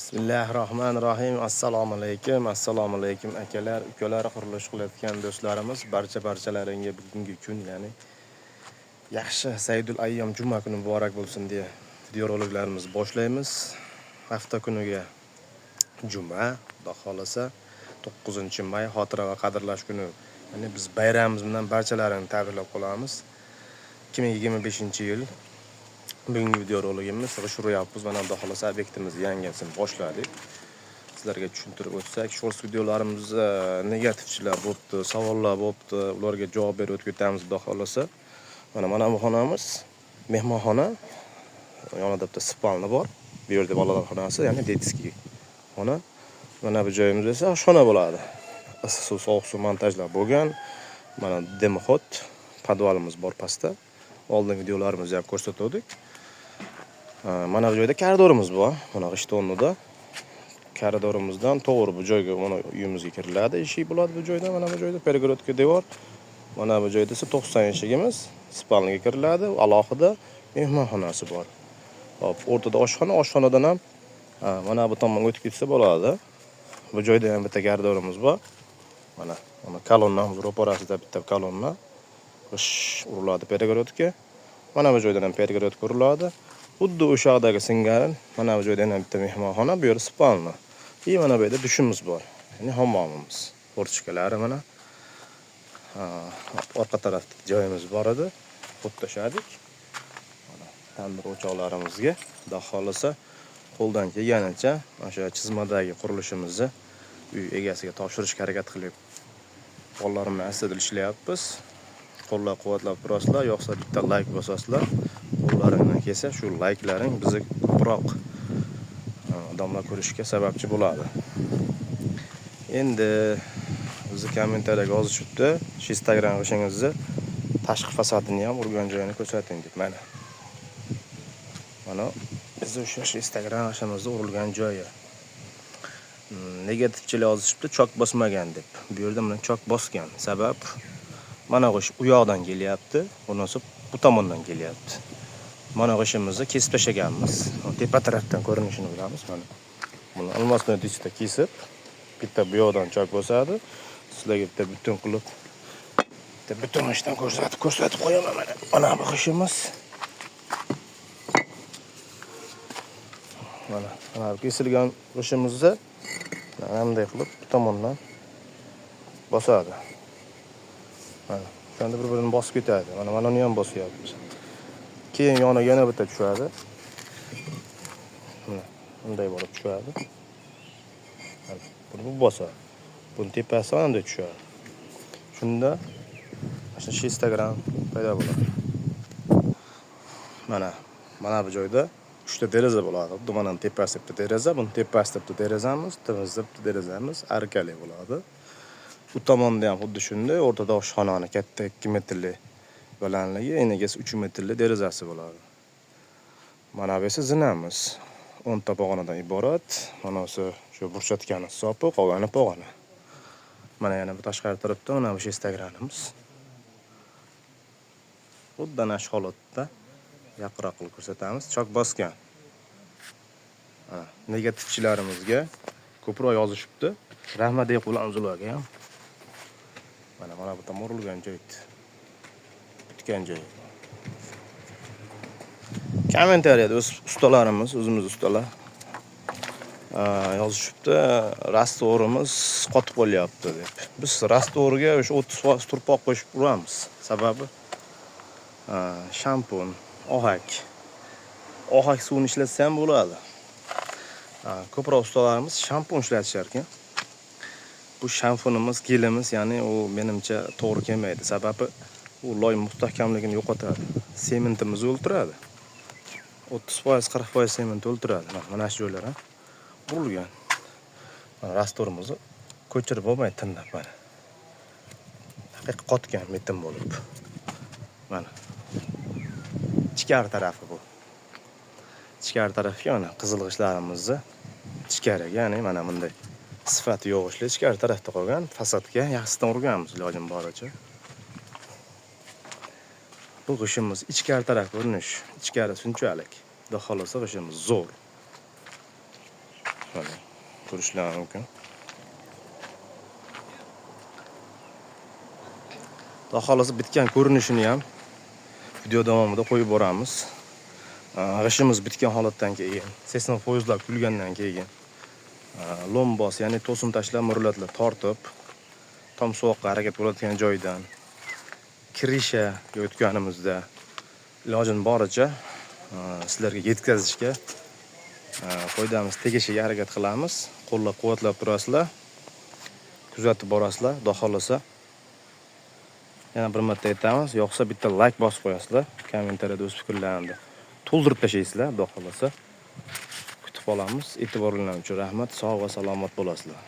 Bismillahirrohmanirrohim. Assalomu alaykum. Assalomu alaykum akalar, ukalar, qurilish qilayotgan do'stlarimiz, barchalaringga bugungi kun, ya'ni yaxshi Saidul ayyom juma kuni muborak bo'lsin deya videoroliklarimizni boshlaymiz. Hafta kuniga juma, Xudo xolasa 9-may xotira va qadrlash kuni. Ya'ni biz bayramimiz bilan barchalarini tabriklab qolamiz. 2025-yil bugungi videoroligimiz g'isht uryapmiz. Mana Xudo xolasa obyektimizni yangisini boshladik. Sizlarga tushuntirib o'tsak, shorts videolarimizda negativchilar bo'libdi, savollar bo'libdi, ularga javob berib o'tib ketamiz Xudo xolasa. Mana bu xonamiz mehmonxona. Yonida bitta spalni bor. Bu yerda bolalar xonasi, ya'ni детский xona. Mana bu joyimiz esa oshxona bo'ladi. Issiq suv, sovuq suv montajlar bo'lgan. Mana дымоход, podvalimiz bor pastda. Oldin videolarimizda ham ko'rsatuvdik. Mana bu joyda koridorimiz bor. Mana g'isht o'rnida. Koridorimizdan to'g'ri bu joyga, mana uyimizga kiriladi. Eshik bo'ladi bu joyda, mana bu joyda перегородка devor. Mana bu joyda esa 90 eshigimiz, spalniga kiriladi. Alohida mehmonxonasi bor. Hop, o'rtada oshxona, oshxonadan ham mana bu tomonga o'tib ketsa bo'ladi. Bu joyda ham bitta koridorimiz bor. Mana kolonnamiz ro'parasida bitta kolonna. G'isht uriladi перегородка. Mana bu joydan ham перегородка uriladi. Xuddi o'sha yoqdagi singari mana bu joyda ham bitta mehmonxona, bu yer spalni. И mana bu yerda dushimiz bor. Ya'ni hammomimiz. Форточка lari mana. Orqa tarafda joyimiz bor edi. O't tashladik. Mana tandir o'choqlarimizga Xudo xolasa qo'ldan kelganicha mana shu chizmadagi qurilishimizni uy egasiga topshirishga harakat qilib bolalar bilan astoydil ishlayapmiz. Qo'llab quvvatlab turasizlar, yo'qsa bitta layk bosasizlar. Qo'llaringdan kelsa shu layklaring bizni ko'proq odamlar ko'rishiga sababchi bo'ladi. Endi bizni kommentariyaga yozishibdi, shu Instagram g'ishingizni tashqi fasadini ham urgan joyini ko'rsating deb. Mana. Mana bizni o'sha Instagram g'ishimizni urilgan joyi. Negativchilar yozishibdi, chok bosmagan deb. Bu yerda mana chok bosgan. Sabab mana g'isht u yoqdan kelyapti, bunisi bu tomondan kelyapti. Mana g'ishimizni kesib tashlaganmiz. Tepa tarafdan ko'rinishini bilamiz mana. Buni алмазной diskda kesib, bitta bu yoqdan chok bosadi. Sizlarga bitta butun qilib, bitta butun g'ishtdan ko'rsatib qo'yaman mana. Mana bu g'ishimiz. Mana bu kesilgan g'ishimizni mana bunday qilib bu tomondan bosadi. Mana o'shanda bir-birini bosib ketadi. Mana uni ham bosyapmiz. Keyin yoniga yana bitta tushadi. Mana bunday borib tushadi. Mana buni bu bosadi. Buni tepasi mana bunday tushadi. Shunda mana shu Instagram paydo bo'ladi. Mana bu joyda 3 ta deraza bo'ladi. Xuddi mana tepasida bitta deraza, buni tepasida bitta derazamiz, tepasida bitta derazamiz arkali bo'ladi. U tomonda ham xuddi shunday, o'rtada oshxonani katta 2 metrli balandligi, enigasi 3 metrli derazasi bo'ladi. Mana bu esa zinamiz. 10 ta pog'onadan iborat. Mana bu shu burchatkani hisobi, qolgani pog'ona. Mana yana bu tashqari tarafda mana bu Instagramimiz. Xuddi ana shu holatda yaqinroq qilib ko'rsatamiz. Chok bosgan. Mana negativchilarimizga ko'proq yozishibdi. Rahmat deb qo'yamiz ularga ham. Mana bu tomon urilgan joy. Bitgan joy. Kommentariyada o'z ustalarimiz, o'zimiz ustalar yozishibdi, rastvorimiz qotib qolyapti deb. Biz rastvorga o'sha 30% turpoq qo'shib uramiz. Sababi shampun, ohak. Ohak suvini ishlatsa ham bo'ladi. Ko'proq ustalarimiz shampun ishlatishar ekan. Bu shampunimiz, gelimiz, ya'ni u menimcha to'g'ri kelmaydi. Sababi u loy mustahkamligini yo'qotadi. Sementimizni o'ltiradi. 30%, 40% sement o'ltiradi. Mana shu joylar ha urilgan. Mana rastvorimizni ko'chirib bo'lmaydi tirnab mana. Haqiqiy qotgan beton bo'lib. Mana. Ichkari tarafi bu. Ichkari tarafga mana qizil g'ishtlarimizni ichkariga, ya'ni mana bunday sifati yo'q g'ishtlar ichkari tarafda qolgan. Fasadga yaxshisidan urganmiz ilojim boricha. Bu g'ishimiz ichkari taraf ko'rinish. Ichkari shunchalik. Xudo xolasa g'ishimiz zo'r. Mana ko'rishlar mumkin. Xudo xohlasa bitgan ko'rinishini ham video davomida qo'yib boramiz. G'ishimiz bitgan holatdan keyin, 80%lab kulgandan keyin lombos, ya'ni to'sim tashlab, murlatlar tortib, tom suvoqqa harakat bo'ladigan joydan krishaga o'tganimizda ilojini boricha sizlarga yetkazishga, foydamiz tegishiga harakat qilamiz. Qo'llab-quvvatlab turasizlar, kuzatib borasizlar. Xudo xohlasa yana bir marta aytamiz, yoqsa bitta like bosib qo'yasizlar, kommentariyada o'z fikrlaringizni to'ldirib tashlaysizlar. Xudo xohlasa kutib olamiz. E'tiboringiz uchun rahmat. Sog' va salomat bo'lasizlar.